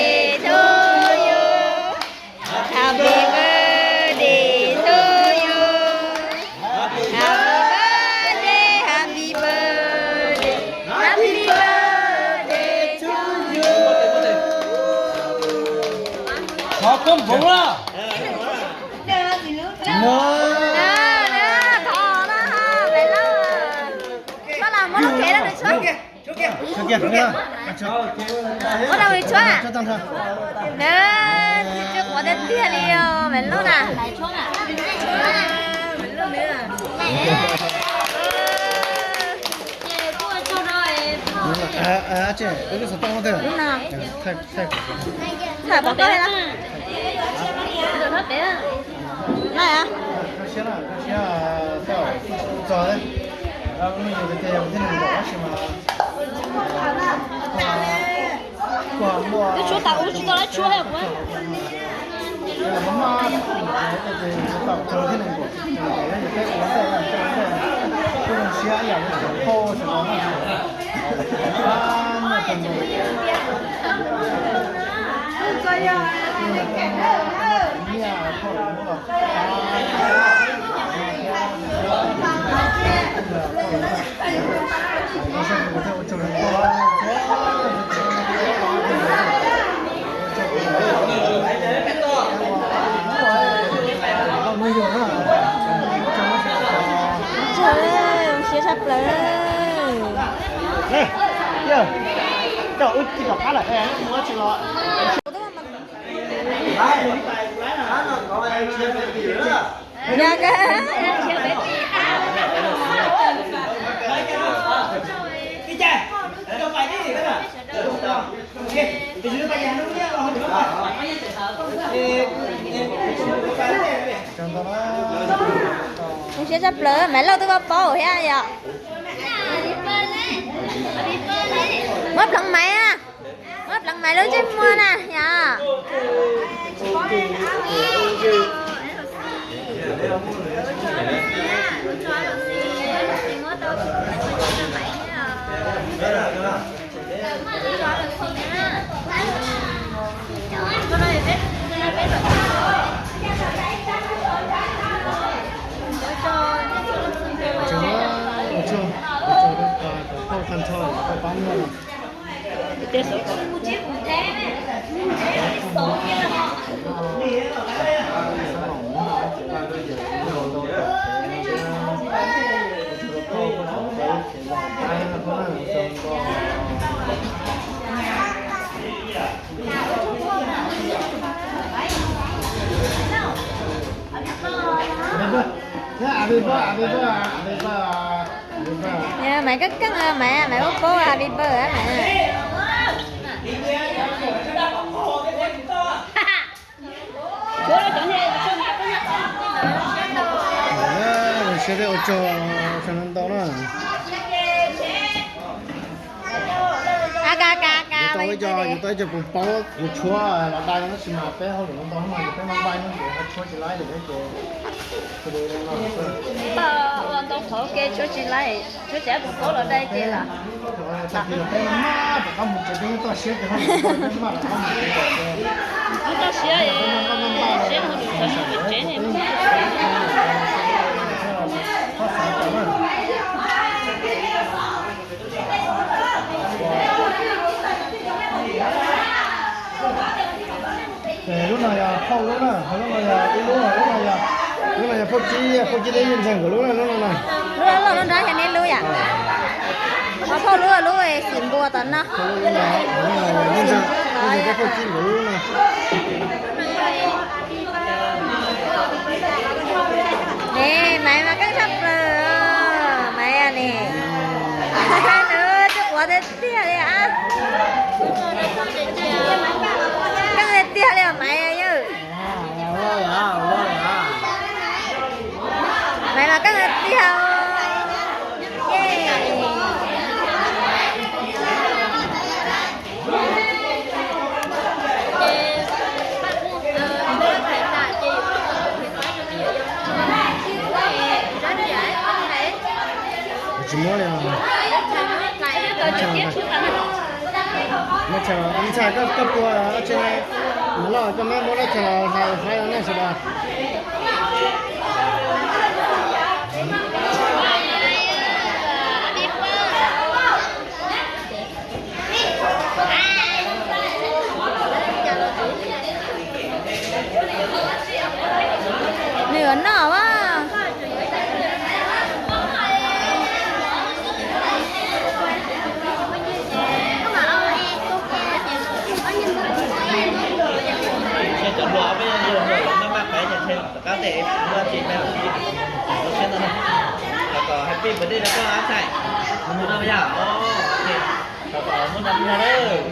birthday to you. Happy birthday to you. Happy birthday, happy birthday, happy birthday to you. Thov koob hmoov na. Thov na, Maiv Lauj. Tshuab los muab lub kev rau nws tshuab. Muab rau nws tshuab. Nws tsis quav tiag tiag li os, Maiv Lauj na. Thaij pom koj li na. Twb tshuab tas ub tsis tau lab tshuab li. Zoo siab tshaj plaws. Zoo siab tshaj plaws, Maiv Lauj twb paub paub thiab yom. Muab pleev Maiv na, muab pleev Maiv lub ntsej muag na yom. Maiv keej keej, Maiv, Maiv ua paub happy birthday Maiv. Siab tej ua tsaug ntau na. Yus tau ib co, yus tau ib co pus paub kuv tshuab los dai tab sis mas peb hauj lwm ntau ntau mas yus peb npaj npaj nyob ces ho tshuab tsis laib li ces ua ntau qhov ke tshuab tsis laib, tshuab tsis laib pus paub los dai ces lam tag kis los peb maj maj rov qab mus tsev, peb yeej toj siab ces ho maj rov qab mus tsev kom toj siab, siab mus tsev ne. Lub no yog phauj lub na, lub no yog ib lub, lub no yog, lub no yog phauj Cib, phauj Cib thiab Yeej Ntxawg nkawd lub na, lub no na. Lub loj lub nrab yog neb lub yam? Phauj lub, lub xim npua tom no. Yeej Ntxawg, Yeej Ntxawg thiab phauj Cib nkawd lub na. Ne, Maiv mas keej tshaj plaws, Maiv ne. Nws tsis quav tiag tiag li. Keej tiag tiag li Maiv yawg. Maiv mas keej tiag tiag. Tsis muab li. Ntxhais, koj puas tsi, loj koj mab muab dab tsi los hlais nej sawv daws. Nws yuav noj a. Cov hluas ob peb yog hluas maj maj qev ces rov qab tes muab tsis tau siab ntau na. Kom happy birthday rau koj ab txhais. Mus no yog, kom muaj no no lawm.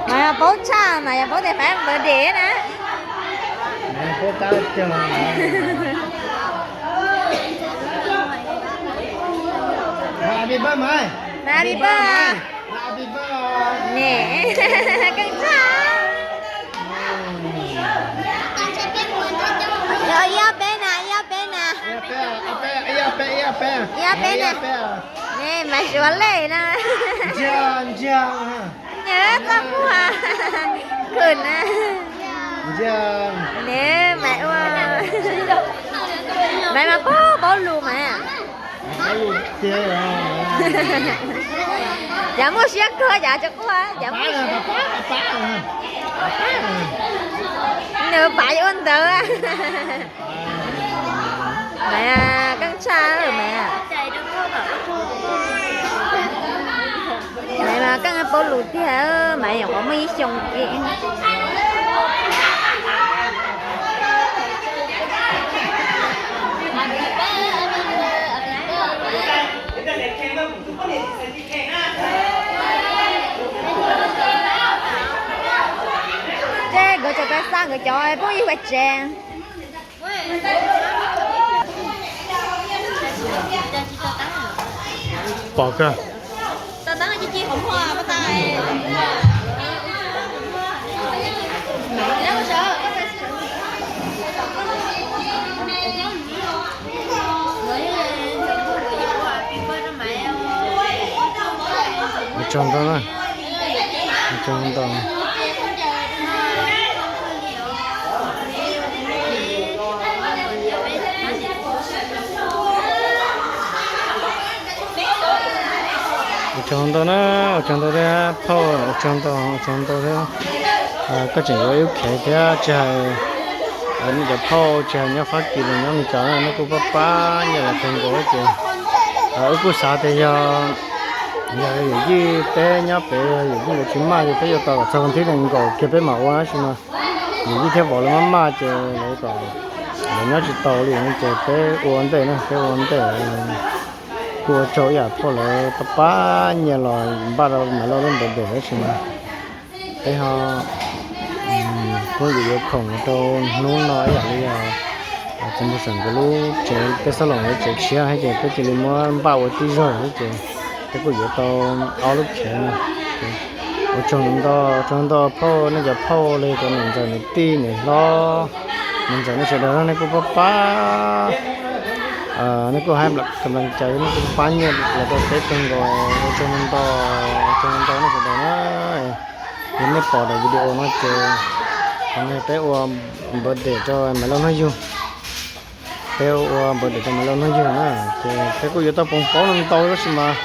Mas yog paub tshaj mas yog paub tias Maiv birthday na. Happy birthday Maiv. Happy birthday. Ne, keej tshaj. Ib ob peb na, ib ob peb na. Ib ob peb, ib ob peb, ib ob peb na. Ne, Maiv Suav Lej na. Nyias txoj muag khwm na. Ne, Maiv ua, Maiv mas paub paub lus mas. Yog muaj siab kawg yam tsis quaj yam muaj siab. Nws pav yuav ua ntawd. Maiv keej tshaj Maiv. Maiv mas keej paub lus tiag, Maiv nyuam qhuav muaj ib xyoo kiag. Ces nkawd cov pab xa nkawd cov phooj ywg ua tsev. Pom kawg. Tsaug ntau na. Tsaug ntau. Ua tsaug ntau na, ua tsaug ntau thiab phauj, ua tsaug ntau, ua tsaug ntau thiab. Koj tseem yuav ib lub khev thiab, tsis hais nej cov phauj, tsis hais nyob Fab Kis los nyob Meskas na, nej kuj pab pab nyiaj los kawg nkaus ces wb kuj xav tias yog, yog yawm yij peb nyob pem, yawm yij lawv tsis maj ces peb yuav tau kom txog vas thib nees nkaum kiag peb mam ua tab sis mas yawm yij thiab vauv lawv maj maj ces lawv kom lawv nyob tsis tau li no ces peb ua ua ntej na, peb ua ua ntej. Kuj ua tsaug ib yam phauj lawv pab pab nyiaj los npaj rau Maiv Lauj lub birthday tab sis mas peb ho kuj yuav yuav khoom rau hnub no ib yam li yog Txiv Nraug Seem nkawd lub tsev, peb xob los lawv tsev tshiab thiab ces peb cia li muab npaj ua tib zaug thiab ces peb kuj yuav tau ob lub khev no. Ua tsaug ntau, ua tsaug ntau phauj, nej cov phauj los yog cov niam ntxawm niam tij niam hlob, niam ntxawm nej sawv daws nej kuj pab pab, nej kuj hais kam las cai, nej kuj pab nyiaj los rau peb kawg nkaus, ua tsaug ntau, ua tsaug ntau nej sawv daws na. Yog nej pom daim video no ces qhov no peb ua birthday rau Maiv Lauj hnub yug. Peb ua birthday rau Maiv Lauj hnub yug na, ces peb kuj yuav tau poos paub no ntau tab sis mas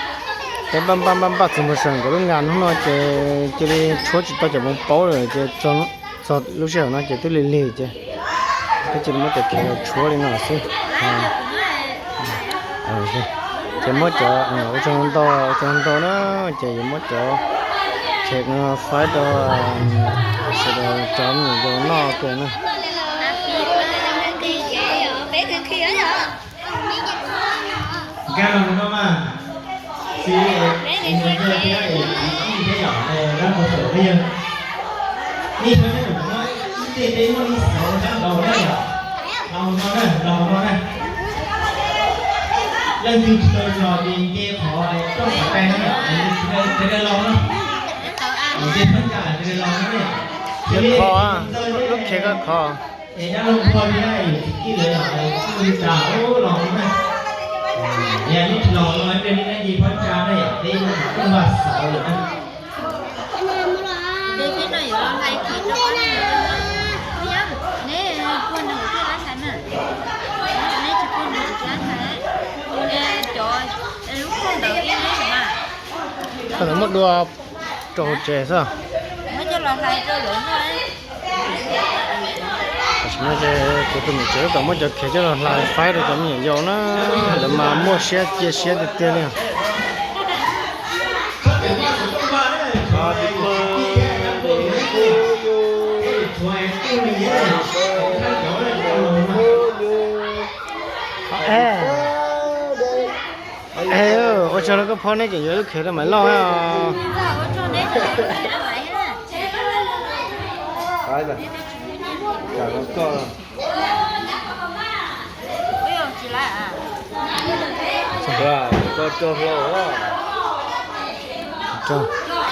peb npaj npaj npaj npaj Txiv Nraug Seem nkawd lub ngas hnub no ces cia li tshuab tsis tau cov poos paub lawm ces txog lub sij hawm no ces twb lig lig ces peb cia li muab cov khev los tshuab li no xwb. Ces muab cov, ua tsaug ntau, ua tsaug ntau na, ces yuav muab cov khev no faib rau sawv daws cov me nyuam yaus noj kiag na. Nkag los mus no mas, txiv, es nws yog thiab es txiv txib thiab yom, dab qhuas xaum thiab yog. Nej cov me nyuam no ib teg peb muaj li xauv sab nraud na yom. Los mus no na, los mus no na. Leej twg tsis tau los ces nce qhov rooj xov tooj na yom, sawv daws los no. Nce phab ntsa sawv daws los no na. Kho, lub khev kho kho. Es dab laug Nphuaj thiab yawm txiv Kib lawv los kuj li cas los no na. Yog nej tsis los no nej nce phab ntsa na yom, peb kuj npaj xauv lawm na. Koj lawv muab dua rau hauv tsev xwb. Tam sim no ces kuv tus niam tsev twb tau muab cov khev coj los hlais faib rau cov me nyuam yaus na, lawv mas muaj siab cia siab tiag tiag li. Ua tsaug rau koj phauj, neb tseem yuav lub khev rau Maiv Lauj os.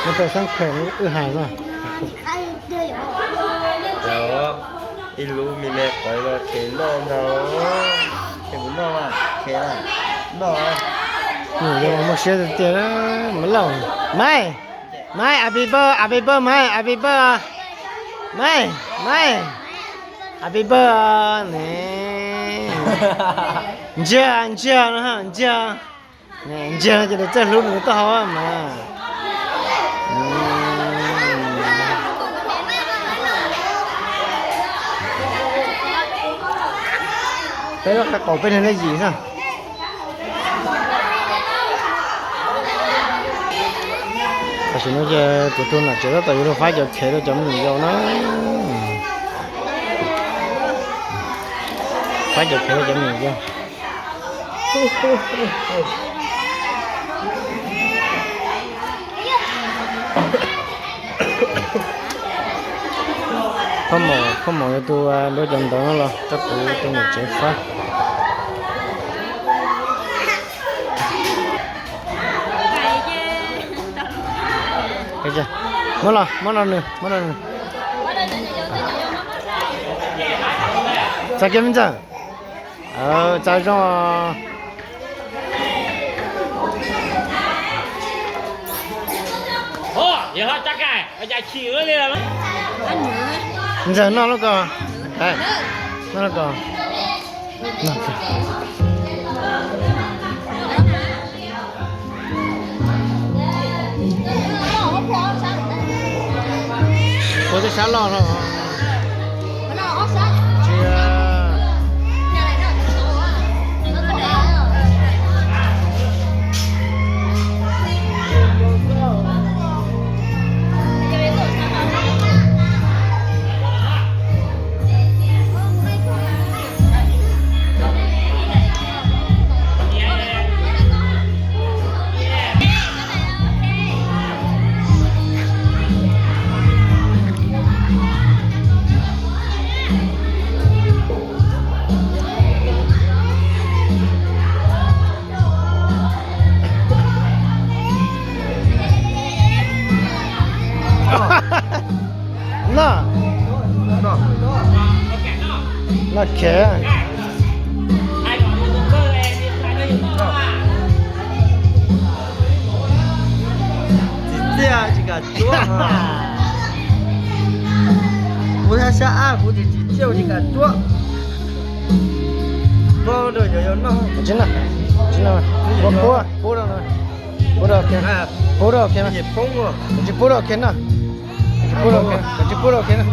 Muab rau xeeb kheem wb hais na. Ib lub me me qhov no khev noj ntag. Khev kuv noj mas khev noj. Nws yog muaj siab tiag tiag, Maiv Lauj. Maiv, Maiv, happy birthday, happy birthday, Maiv, happy birthday. Maiv, Maiv, happy birthday ne. Ntsiag, ntsiag no, ntsiag. Ntsiag no ces nws txawj hlub nws taub hau mas. Peb lub qab qaum peb neeg leej yim xwb. Tam sim no ces kuv tus nam tsev tab tom yuav los faib cov khev rau cov me nyuam yaus na. Faib cov khev rau cov me nyuam yaus. Phauj Maum, phauj Maum yog tus nrog cov ntawv no los rau kuv tus niam tsev faib. Muab los, muab no nws, muab no nws. Txav kiag me ntxawg. Txav zoo. Ntxawg noj lub ko. Noj lub ko. Ua tej sab loj no. Noj, noj khev. Tsis txiaj tsis kam tsuab. Kuv thab sab ab kuv tsis tsis txiaj tsis kam tsuab. Pub rau, pub rau, pub rau, pub rau, tsis pub rau kiag no. Tsis pub rau kiag, tsis pub rau kiag no.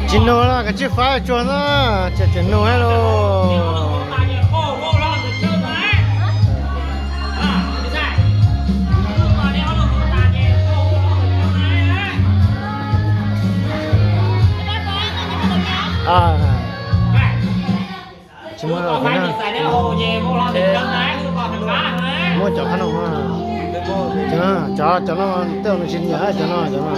Tsis nug no, kav tsij faib tsuag na, tseem tseem nug thiab lauj. Tsis muaj, muaj cov qab no, cov, cov no tej zaum nws tsis nyiam cov no, cov no.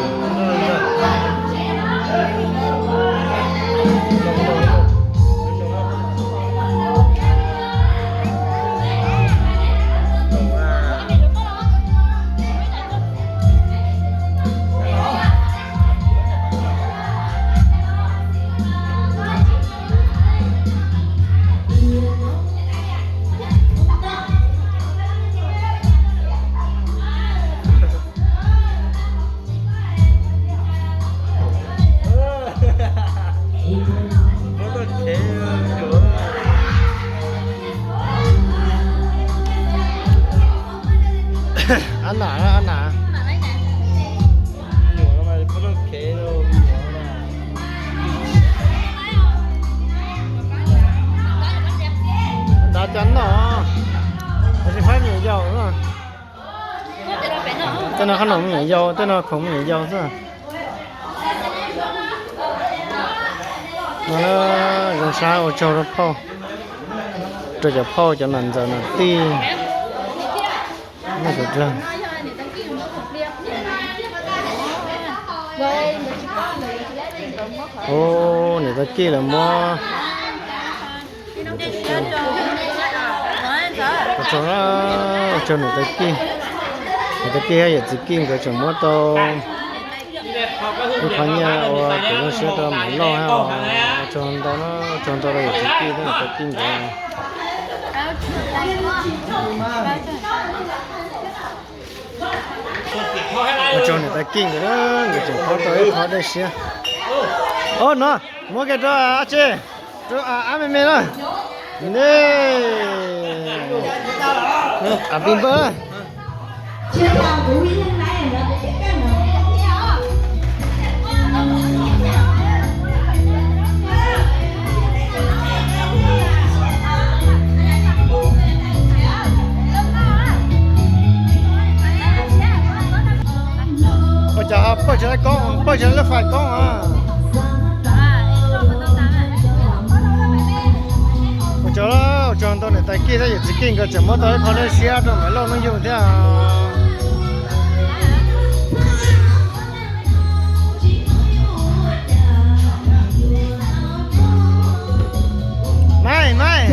Ab nam, ab nam. Dav cov no, tab sis faib me nyuam yaus na. Tej no qab no me nyuam yaus, tej no khoom me nyuam yaus xwb. No na, zoo sab ua tsaug rau phauj, rau cov phauj cov nam ntxawm nam tij. Ub, niam tais Kij lawv muab. Ua tsaug, ua tsaug niam tais Kij. Niam tais Kij thiab yawm txiv Kij nkawd tseem muab tau ib qho nyiaj ua kev zoo siab rau Maum Lauj thiab os. Ua tsaug ntau, ua tsaug ntau rau yawm txiv Kij thiab niam tais Kij nkawd. Ua tsaug niam tais Kij nkawd, nkawd tseem pab tau ib qho dej siab. Ob no, muab kiag rau ab tsi, rau ab me me na. Ne, ab pis npawg. Ua Cov pawg tsis tau koob, pawg tsis tau lub fais koob a. Ua tsaug, ua tsaug ntau niam tais Kij thiab yawm txiv Kij nkawd tseem muab tau ib qho dej siab rau Maiv Lauj hnub yug thiab. Maiv, Maiv.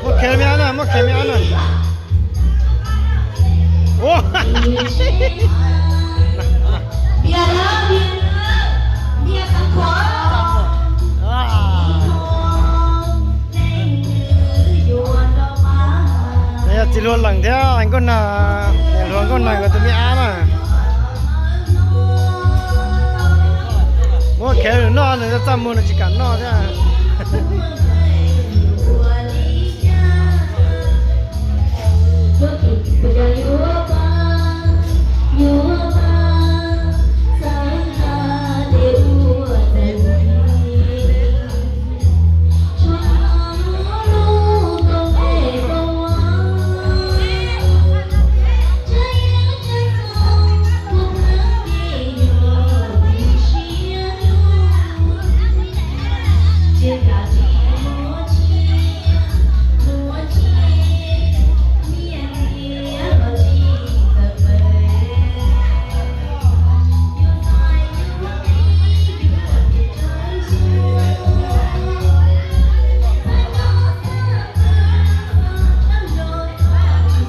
Muab khev me ab na, muab khev me ab na. Yog txiv hluas Lees thiab hluas nkauj nag, niam hluas nkauj nag nkawd tus me ab na. Muab khev nws noj, nws txaj muag nws tsis kam noj thiab.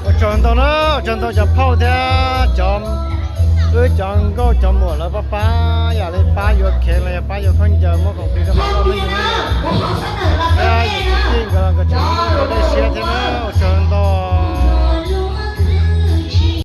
Ua tsaug ntau na, ua tsaug ntau cov phauj thiab cov, wb cov nkauj cov muam lawv pab pab, yam li pab yuav khev los yog pab yuav khaub ncaws muab khoom plig rau Maiv Lauj hnub yug thiab yawm txiv Kij nkawd los nkawd tseem muab tau dej siab thiab na. Ua tsaug ntau.